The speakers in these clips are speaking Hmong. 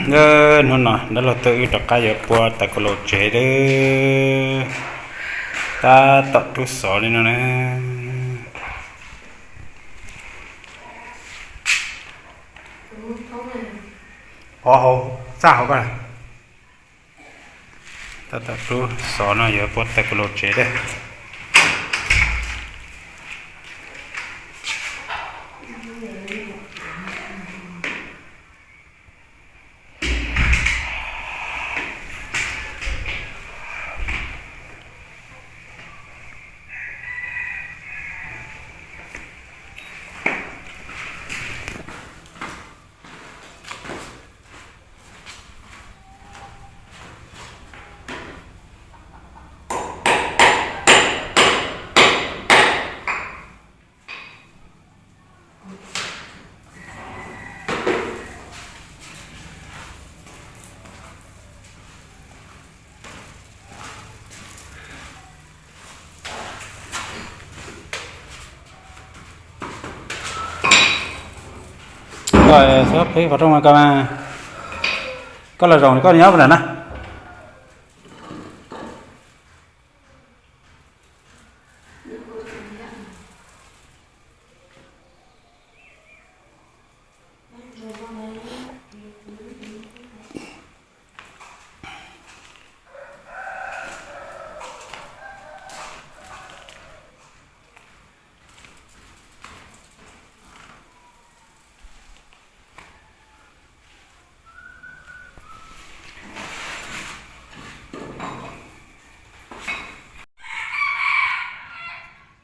Hnub no dab laug Tub wb rov qab yuav pua tais kaus laus tsev lawm. Tab tom rub xov li no na. Ov hauv, txaj hauv ko. Tab tom rub xov no yuav pua tais kaus laus tsev lawm. Koj xub qhib qhov rooj ko mas. Koj los zaum koj nyob puas nram na?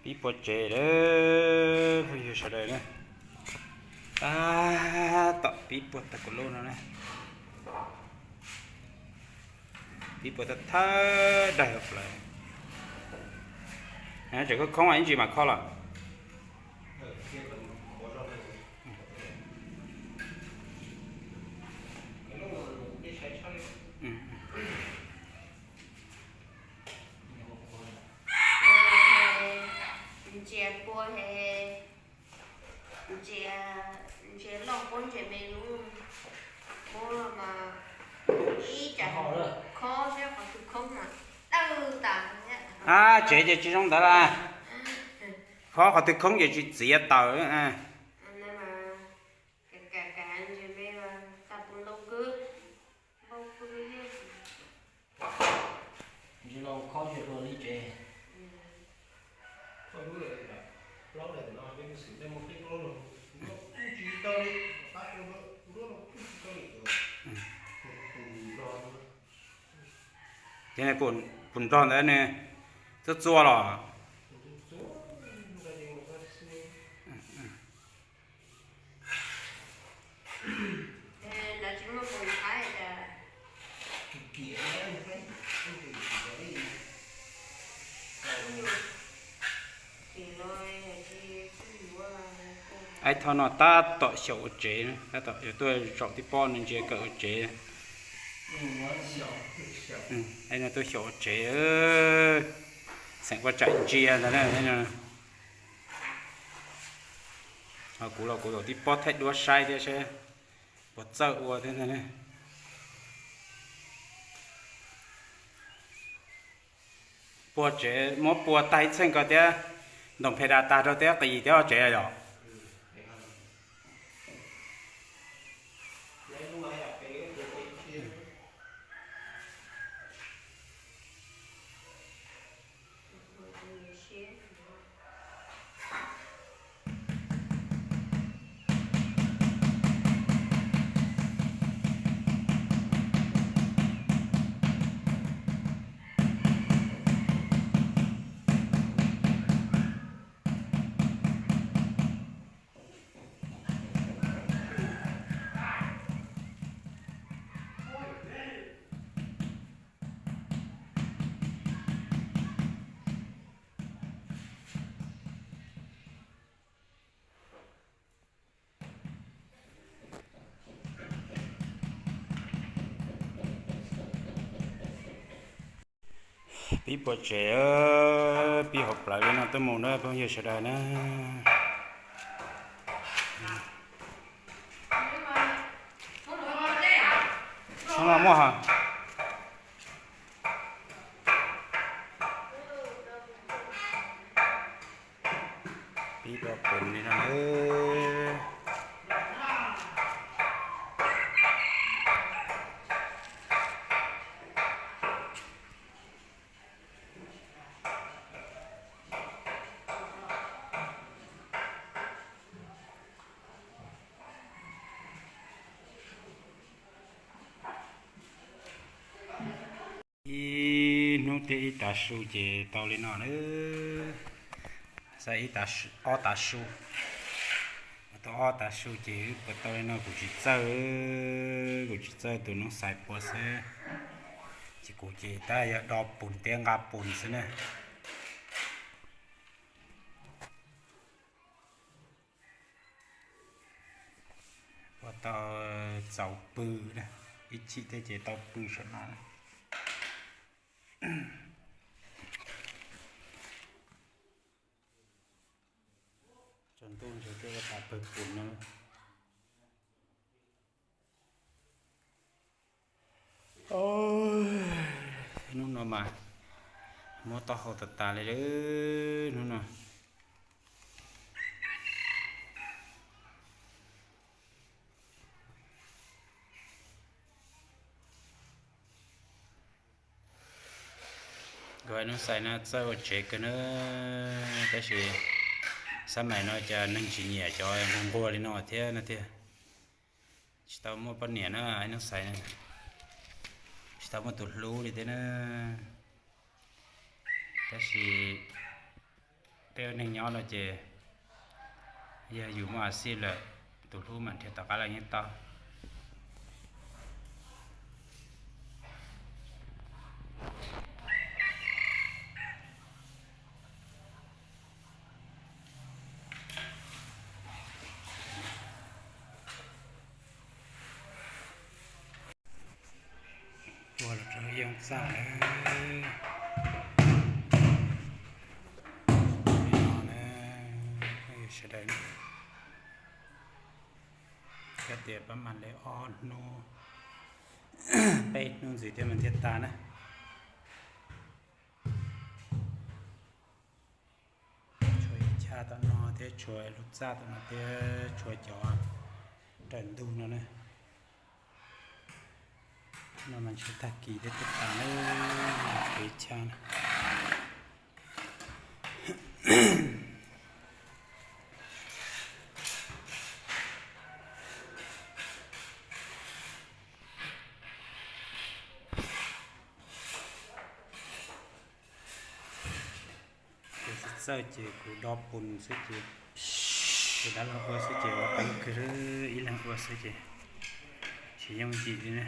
Pib pua tsev lawm phooj ywg sawv daws na. Tab tom pib pua tais kaus laus no na. Pib pua thawj thawj daig plaws. Tseem khoob khoob ib ntsis mam kho los. Ntsia pua he, ntsia, ntsia loj puab ntsia me lub, puab mas ib cas khob thiab qhov twg khoob mas dawb tas thiab. Ab, tsev ces tsis zoo ntawd las. Khob qhov twg khoob ces tsis txiav taws. Kam kam ntsia me tag puas ntau kawg, ntau kawg thiab. Ntsia los khob ntsia dua li tsev. Ces nws pum nrog ntawd nws txua txua los. Ib thaj no tab tom xyaum ua tsev, tab tom yuav tuaj zaum tib pob no ntsia kawm ua tsev. Ib no tuaj xyaum ua tsev, xeem ua tsaim ntsia ntag na. Ho kuv los kuv zaum tib pob thaij duab saib thiab seb puas txawj ua thiab ntag na. Pua tsev muab pua tag ib txheej ko thiab, ntoos phe da tag rau thiab qis thiab tsev yom. Pib pua tsev, pib hauv plawv li no tuaj mus na phooj ywg sawv daws na. Muaj ho. Pib do pus li no. Ib hnub thiab ib tav su ces tau li no na. Xav ib tav su, ob tav su. Tau ob tav su ces wb puas tau li no kuv tsis txawj, kuv tsis txawj tus noob xais puas xwb. Ces kuv ces tab yog do pus thiab nqa pus xwb na. Puas tau txaus pw na, ib chim thiab ces tau pw saum no. Tsaus ntuj ntshe twb ua tas pawg pus no. Hnub no mas muab taub hau tas tas li lawm hnub no. Kuv hais noob xais no txawj ua tsev kawg na, tab sis xab maim no cas neeg tsis nyiam cov nquag nquag li no thiab no tiag. Tsis tau muaj poj niam na, noob xais, tsis tau muaj tus hlub li thiab na. Tab sis peb ua neeg nyob no ces yog yus muaj a xij lawm, tus hlub mas nrhiav tom qab los yeej tau. Ua los rau yeej txaj lawm. Li no na, sawv daws, kab tias pab mas li ob hnub, peb hnub ntxiv thiab mas thiaj tas na. Tshuav ib chaj tom no thiab tshuav lub txaj tom no thiab tshuav cov raws ntug no na. No mas ntshe tag kis thiab thiaj tas na, tshuav ib chaj na. Kuv tsis txawj ces kuv do pus xwb ces, kuv dab laug ua xwb ces ua qeeb kawg, ib leeg ua xwb ces tsis yooj yim li na.